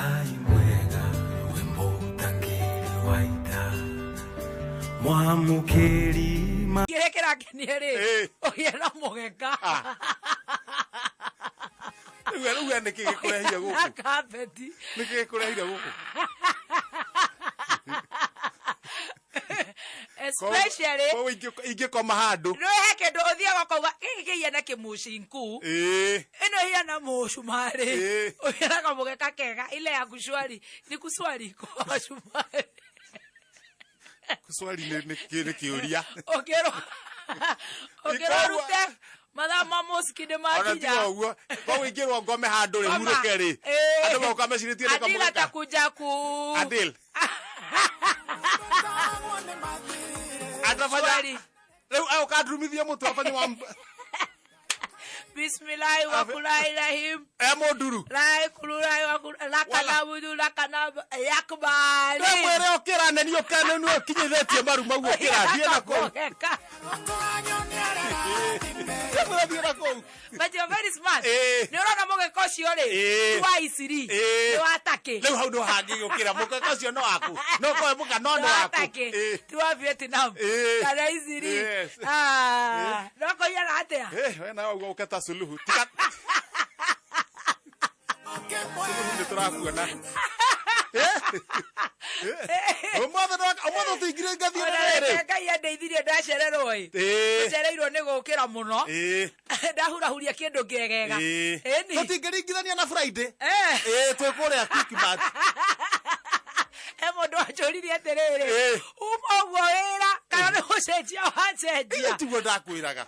Ai mwega we mũtangĩri wa ita mwamũkĩri ma Kĩrĩa kĩrakenie rĩ, Ĩ. ũgĩe na mũgeka. Ah. Rĩu we nĩkĩ gĩkũrehire Na gũkũ? kapeti. Nĩkĩ gĩkũrehire gũkũ? Especially Koguo ingĩkoma handũ. nĩ he kĩndũ ũthiaga ũkauga gĩkĩ kĩhiana kĩmũcinku. Ĩĩ. Ĩno ĩhiana mũcumarĩ. Ĩ. Ũhiana kamũgeka kega ile ya kushwari. Ni kuswari kwa cumarĩ. Swali nĩ kĩũria. Ũkĩrwo ũkĩrwo ũrute mathaa ma mũciki nĩ Ona makinya. tiga ũguo, koguo ingĩrwo ngome handũ rĩ Koma. hurũke rĩ. Ĩ. Andũ magoka mecirĩtie nĩ Adil kamũgeka. atakuja ku Adil. Atafanya Swali. rĩu agoka andurumithie mũtwe afanye wa Bismillahi wa kulai rahim. e mũnduru. Lai kululai wa kulai lakanabudu lakanabu yakubali. Ndamwĩre ũkĩra neni ũkane nĩ ũkinyithĩtie maru mau ũkĩra thiĩ na kũu. Kamũgeka. Ndamwĩra thiĩ na kũu. But you're very smart. Ĩ. Nĩ ũrona mũgeka ũcio rĩ, Ĩ. ti wa Isiri, Ĩ. nĩ wa Turkey. Rĩu hau no hangĩgĩũkĩra mũkeka ũcio no waku. No ũkorwo mũka no Nĩ nĩ wa waku. Turkey, Ĩ. ti wa Vietnam. Ĩ. Kana Isiri. Yes. Ah, no kũiyana atĩa? Eh, we nawe ũguo ũketa suluhu. Tiga. Suluhu nĩ tũrakuona. Ũmũthĩ ũmũthĩ ũtingire ngathiĩ Ona na reke rĩrĩ. Ngai andeithirie ndacererwo ĩ. Ĩ. Ncereirwo nĩ gũkĩra mũno. Ĩ. Ndahurahuria kĩndũ kĩegega. Ĩ. Ĩni. Tũtingĩringithania na Friday. Eh. Ĩ, twĩ kũrĩa Quickmart. He mũndũ wanjũririe atĩrĩrĩ, Ĩ. uma ũguo wĩra kana nĩ gũcenjia wacenjia? Ĩ, tiguo ndakwĩraga.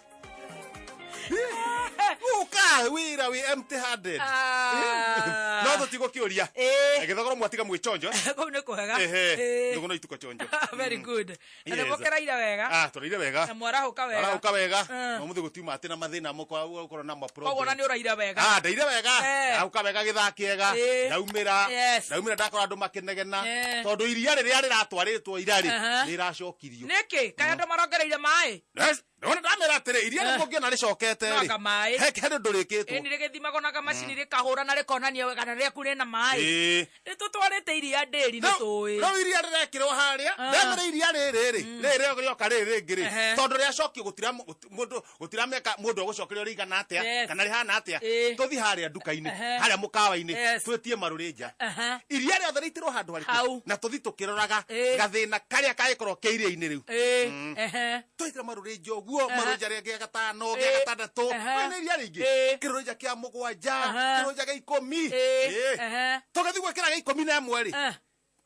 Ũka wĩra wĩ empty handed. Ah. No tũtigũkĩũria. Ĩ. Gĩthogoro mwatiga mwĩchonjo. Kũu nĩ kwega. Ehe. Ĩ. Thũgũna ituko chonjo. Very good. Na nĩ Yes. mũkereire wega. Ah, tũraire wega. Na mwarahũka wega. Arahũka wega. Mm. No mũthĩ gũtiuma atĩ na mathĩna mũkwa ũkorwo na ma Koguo ona problem. nĩ ũraire wega. Ah, ndaire wega. Eh. Ndahũka wega gĩthaa kĩega. Ĩ. Ndaumĩra. Yes. Ndaumĩra ndakora andũ makĩnegena. Eh. Tondũ iria rĩrĩa rĩratwarĩtwo ira rĩ, Aha. rĩracokirio. Nĩkĩ? Kaĩ andũ marongereire maĩ? Yes, ndona ndamera atĩrĩ, iria Eh. rĩ mũngĩona rĩcokete No rĩ. anga maĩ. He kĩndũ ndũrĩkĩtwo. Ĩni rĩgĩthimagwo na kamacini rĩkahũra na rĩkonania wega kana rĩaku rĩna maĩ. Ĩ. Nĩ tũtwarĩte iria ndĩri nĩ tũĩ. Rĩu iria rĩrekĩrwo harĩa Ah. ndamera iria rĩrĩ rĩ rĩrĩ rĩoka rĩrĩ rĩngĩ rĩ Ehe. tondũ rĩacokio gũtira mũndũ gũtirameka mũndũ egũcokerio rĩigana atĩa Yes. kana rĩhana atĩa Ĩ. tũthi harĩa nduka-inĩ Ehe. harĩa mũkawa-inĩ Yes. twĩtie marũrĩ nja Aha. iria rĩothe rĩitĩrwo handũ harĩkũ Hau. na tũthi tũkĩroraga Ĩ. gathĩna karĩa kangĩkorwo ke iria-inĩ rĩu Ĩ. Ehe. twekĩra marũrĩ nja ũguo Aha. marũrĩ rĩa gĩa gatano Ĩ. gĩa gatandatũ Aha. Wĩ nĩ iria rĩingĩ Ĩ. kĩrũrĩ kĩa mũgwanja Aha. kĩrũrĩ gĩa ikũmi Ĩ. Ĩ. Ehe. tũgĩthiĩ gwĩkĩra gĩa ikũmi na ĩmwe rĩ Eh.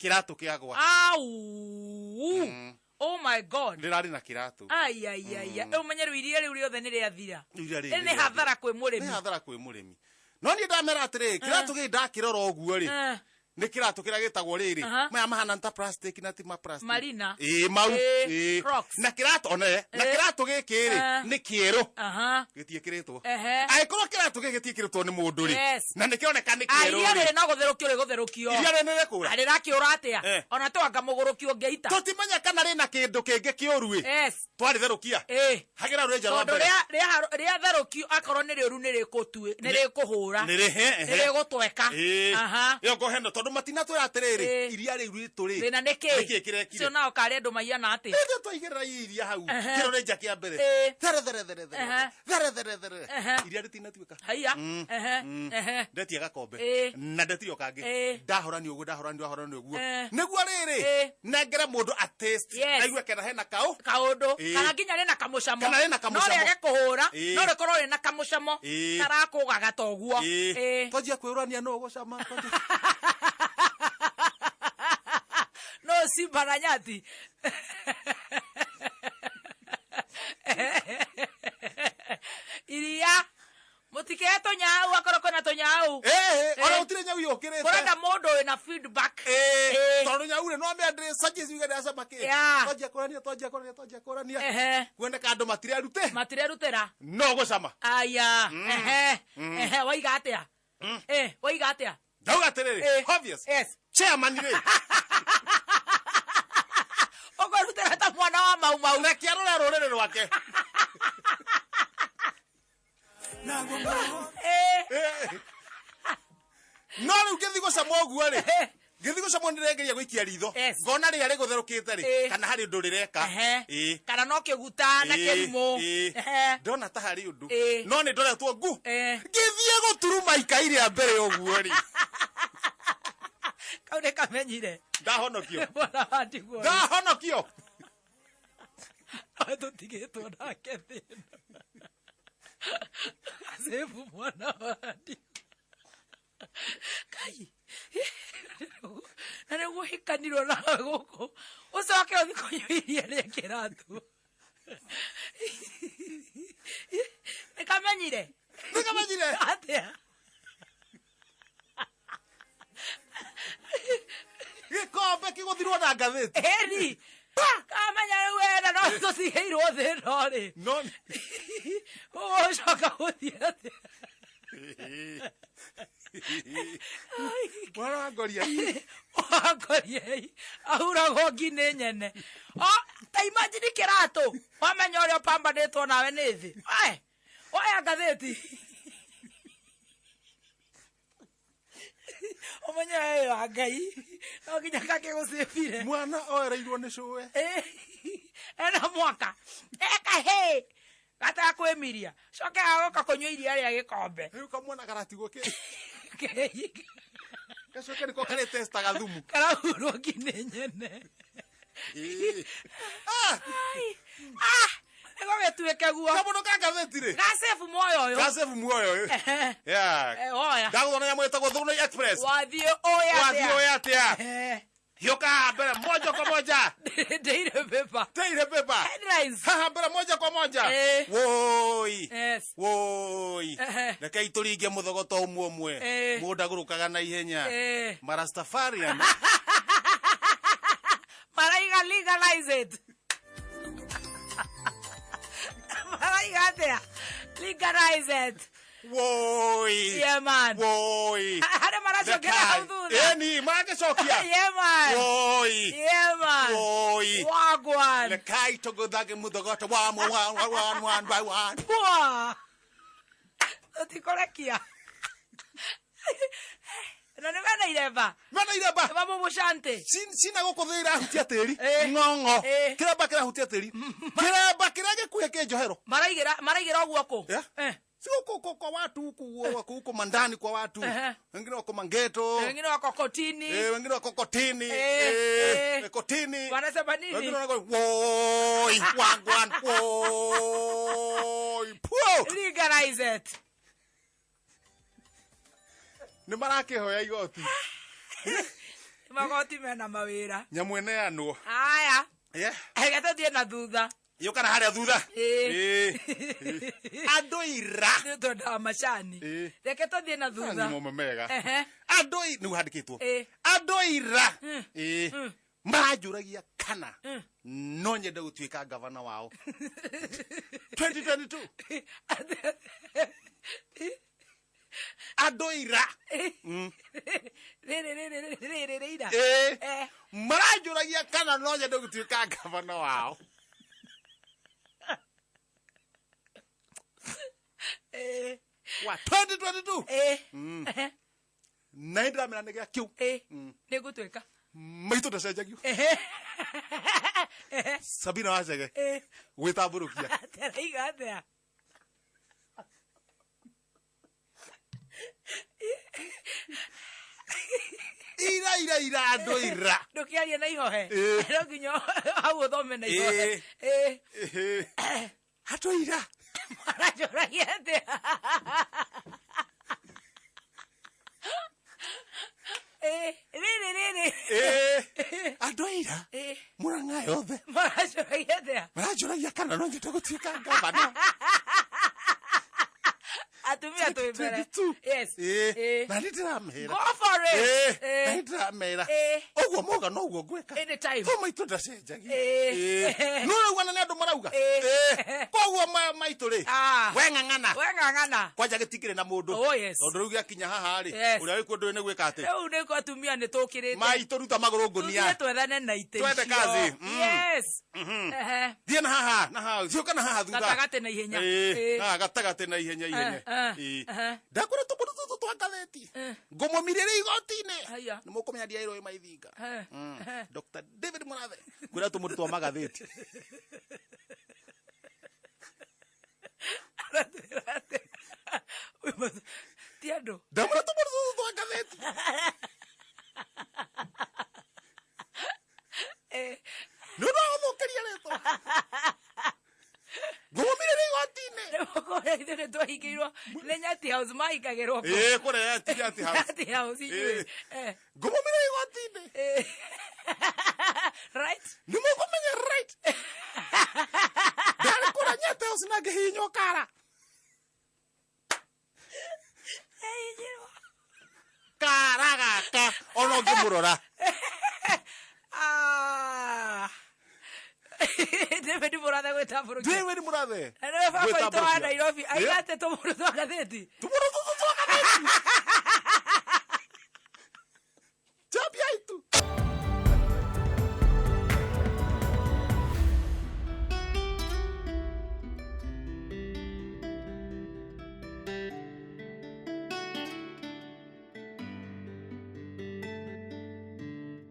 kĩratũ kĩagwa Au. Oh my God. rĩrarĩ na kĩratũ Ai ai ai. Rĩu menye rĩu iria rĩu rĩothe nĩ rĩathira. Iria rĩrĩ Rĩrĩ nĩ hathara kwĩ nĩ mũrĩmi. hathara kwĩ mũrĩmi no niĩ ndamera atĩrĩ kĩratũ gĩkĩ ndakĩrora ũguo rĩ Eh. nĩ kĩratũ kĩrĩa gĩtagwo rĩrĩ Aha. maya mahana ta plastic na ti ma plastic Marina. ĩĩ mau Ĩ, ĩĩ. Crocs. na kĩratũ one na Ĩ. kĩratũ gĩkĩ rĩ Eh. nĩ kĩerũ Aha. gĩtiĩkĩrĩtwo Ehe. angĩkorwo kĩratũ gĩkĩ gĩtiĩkĩrĩtwo nĩ mũndũ rĩ Yes. na nĩkĩroneka nĩ Ah, kĩerũ iria rĩ rĩrĩ no gũtherũkio rĩgũtherũkio. iria rĩ nĩ rĩkũra Rĩrakĩũra atĩa? Eh. Ona twanga mũgũrũki ũngĩita. tũtimenya kana rĩna kĩndũ kĩngĩ kĩũru ĩ Yes. twarĩtherũkia Ĩ. hagĩra rũrĩnja rwa Tondũ mbere rĩatherũkio akorwo nĩ rĩũru nĩ rĩkũtue nĩ rĩkũhũra. nĩ rĩhe Nĩ rĩgũtweka. Aha. ĩyo ngoheno tondũ matinatwĩra atĩrĩrĩ Ĩ. iria rĩu ritũ rĩ Thĩna nĩ kĩ? nĩkĩ kĩrekire Cio nao karĩ andũ maiyana atĩa? Rĩrĩa twaigĩrĩra iria hau Ehe. kĩrũrĩnja kĩa mbere Ĩ. there there there there Ehe. there there there Ehe. iria rĩtinatuĩka Haiya. Ehe. Ehe. ndetie gakombe Ĩ. na ndetire o kangĩ Ĩ. ndahorani ũguo ndahorani ndahorani ũguo Eh. nĩguo rĩrĩ Ĩ. nengere mũndũ a taste Yes. aigue kana hena kaũ Kaũndũ Ĩ. kana nginya rĩna kamũcamo. Kana rĩna kamũcamo. No rĩage kũhũra Ĩ. no rĩkorwo rĩna kamũcamo Ĩ. karakũgaga ta ũguo. Ĩ. Ĩ. twanjia kwĩũrania nũ ũgũcama No simba na nyati. Iria mũtikee tũnyau akorwo kwĩna tũnyau. Ĩ, ona Ĩ. gũtirĩ nyau yũkĩrĩte Kũrenda mũndũ wĩna feedback. Ĩ, Ĩ. tondũ nyau rĩ no amĩandĩrĩ sages yuge ndĩracama kĩ Yeah. twanjia kũrania twanjia kũrania twanjia kũrania Ehe. kuoneka andũ matirerute Matirerutĩra. no gũcama Aya. Ehe. Ehe waiga atĩa? Eh, waiga atĩa? ndauga atĩrĩrĩ Ĩ. obvious Yes. chairman rĩ Ũkũrutĩra ta mwana wa mau mau. reke arore rũrĩrĩ rwake Eh. Ĩ. No rĩu ngĩthiĩ gũcama ũguo rĩ, ngĩthiĩ gũcama nĩrengeria gũikia ritho. Yes. Ngona rĩera rĩgũtherũkĩte rĩ, Eh. kana harĩ ũndũ rĩreka. Ehe. Ĩĩ. Kana no kĩguta na Ĩĩ, kĩrimũ. ĩĩ. Ehe. Ndona ta harĩ ũndũ. Ĩĩ. No nĩ ndoretwo ngu. Eh. Ngĩthiĩ gũturuma ikai rĩa mbere ũguo rĩ. Kau nĩ kamenyire. Ndahonokio. Mwana wa ndigwa. Ndahonokio. No tũtigĩtwo nake thĩna. Gacebu mwana wa ndigwa. Kai. Na nĩguo hikanirwo nawe gũkũ. Ũcoke ũthiĩ kũnyua iria rĩa kĩratũ. Nĩ kamenyire. Nĩ kamenyire. Atĩa? Gĩkombe kĩgũthirwo na ngathĩti. Ĩni. Kamenya rĩu wena no tũtigĩirwo thĩna rĩ. No Ũgũcoka gũthiĩ atĩa? Mwana wa ngoria. Wangoriei ahuragwo ngi nĩ nyene. O ta imagine kĩratũ wamenya ũrĩa ũpambanĩtwo nawe nĩ thĩ. Oe, oya ngathĩti. Ũmenye we wa Ngai no nginya kakĩgũcĩbire. Mwana oereirwo nĩ cũwe. Ena mwaka eka hĩ gatakwĩmiria coke agoka kũnyua iria rĩa gĩkombe. Rĩu kamwana karatigwo kĩ. Gacoke nĩko karĩtestaga thumu. Karahurwo ngi nĩ nyene. Ĩĩ. Ah! Ai, ah, nĩgo gĩtuĩke guo. Kamũndũ ka ngathĩti rĩ. Gacebu muoyo ũyũ. Gacebu muoyo ũyũ. Ehe. Yeah. Eh, oya. Ndagũthona nyamũ ĩtagwo Thũnũi Express. Wathiĩ ũĩ Wathiĩ atĩa? ũĩ atĩa? Ehe. Hiũka mbere moja kwa moja. Daily paper. Daily paper. Headlines. Haha mbere moja kwa moja. Eh. Woi. Yes. Woi. Ehe. Rekei tũringe mũthogoto ũmwe ũmwe. Eh. Mũndũ agũrũkaga na ihenya. Eh. Marastafarian. Maraiga legalize it. Maraiga atĩa? Legalize it. Woi. Yeah, man. Woi. Harĩa maracokera hau thutha. Ĩni, maragĩcokia. Yeah, man. Woi. Yeah, man. Woi. Wagwan. Rekei tũgũthage mũthogoto wa one, one, one, one by one. Bwa. Tũtikũrekia. Na nĩ mena iremba. Mena iremba. Mamũmũcante. Cina gũkũ thĩ irahutia tĩri. Eh. Ng'ong'o. Eh. Kĩremba kĩrahutia tĩri. Kĩremba kĩrĩa gĩkuhĩ kĩ njohero. Maraigĩra maraigĩra ũguo kũ? Yeah. Eh. Si huko huko kwa watu huku wako huko mandani kwa watu. Ehe. Wengine wako mangeto. Wengine wako kotini. Eh, wengine wako kotini. Eh, Eh, eh. kotini. Wanasema nini? Wengine wako woi, wagwan, woi. Puo. Legalize it. Nĩ marakĩhoya igoti. Magoti mena mawĩra. Nyamũ ĩneanwo. Aya. Yeah. Reke tũthiĩ na thutha. Yũka na harĩa thutha. Eh. Eh. Andũ ira. Ithuĩ twendaga macani. Eh. Reke tũthiĩ na thutha. Nĩ mega. Ehe. Andũ nĩu handĩkĩtwo. Eh. Andũ ira. Mm. Eh. Mm. Maranjũragia kana Mm. no nyende gũtuĩka gavana wao 2022. Andũ ira. Rĩrĩ rĩrĩ rĩrĩ rĩ ira. Eh. Eh. Maranjũragia kana no nyende gũtuĩka gavana wao. Eh. Wa 2022. Eh. Mm. Ehe. Na nĩ ndĩramera nĩ gĩa kĩu. Eh. Mm. Nĩ ngũtuĩka. Maitũ ndacenjagio. Ehe. Ehe. Sabina Wachege Eh. gwĩtambũrũkia. Atĩa atĩa? Ira ira ira andũ ira. Ndũkĩarie na ihohe. Eh. No nginya hau ũthome na ihohe. Eh. Eh. Ehe. Andũ ira. Maranjũragia atĩa? Eh, rĩrĩ rĩrĩ. Eh. Andũ ira. Eh. Mũrang'a yothe. Maranjũragia atĩa? Maranjũragia kana no nyende gũtuĩka gavana. Atumia twĩ mbere. 2022. Yes. Eh. Eh. Na nĩ ndĩramera. Go for it. Eh. Eh. Na Ndĩramera Ĩĩ. ũguo mauga noguo ngwĩka. Anytime. To maitũ ndacenjagia. Ĩĩ. Ĩĩ. Nĩ ũraigua na nĩ andũ marauga. Ĩĩ. Ĩĩ. Koguo maitũ rĩ, Ah. we ng'ang'ana. We ng'ang'ana. Kwanja gĩtikĩrĩ na mũndũ. Oh, yes. Tondũ rĩu gĩakinya haha rĩ, Yes. ũrĩa wĩkuo ndũĩ nĩ gwĩka atĩ. Rĩu nĩ atumia nĩ tũkĩrĩte. Maitũ ruta magũrũ ngũnia. Tũthiĩ twethane na itĩ Twethe icio. kazi. Yes. Ehe. Thiĩ na haha, na haha, ciũka na haha thutha. Gatagatĩ na ihenya. Ĩĩ, Ĩĩ. haha gatagatĩ na ihenya ihenya. Eh, eh, Ĩĩ. eh. Ndakwĩra tũmũndũ tũtũ twa ngathĩti. Ngũmũmirĩre igoti-inĩ. Haiya. Nĩ mũkũmenya ndiairwo ĩ maithinga. Eh, eh. Dr. David Murathe. Kwĩra tũmũndũ twa magathĩti. Aratwĩra atĩ, ti andũ. Ndamwĩra tũmũndũ tũtũ twa ngathĩti. Eh, Nĩ ũndũ wa gũthũkĩria rĩtwa. Ngũmũmirĩre igoti-inĩ. nĩ mũkũrĩa ithuĩ nĩ twahingĩirwo nĩ Nyati House mahingagĩrwo kũ? Ĩĩ, kũrĩa ti Nyati House. Nyati House inyuĩ. Ĩĩ. Eh, Ngũmũmirĩre igoti-inĩ. eh. Right? Nĩ mũkũmenya right. Ndarĩ kũrĩa Nyati House na ngĩhihinywo kara. Yahihinyirwo. Kara gaka ona ũngĩmũrora. Ah. David Murathe gwĩtambũrũkia. David Murathe. Na nĩwe baba witũ wa Gwĩtambũrũkia. Nairobi Ĩĩ. aiga atĩ tũmũndũ twa ngathĩti. Tũmũndũ tũtũ twa ngathĩti.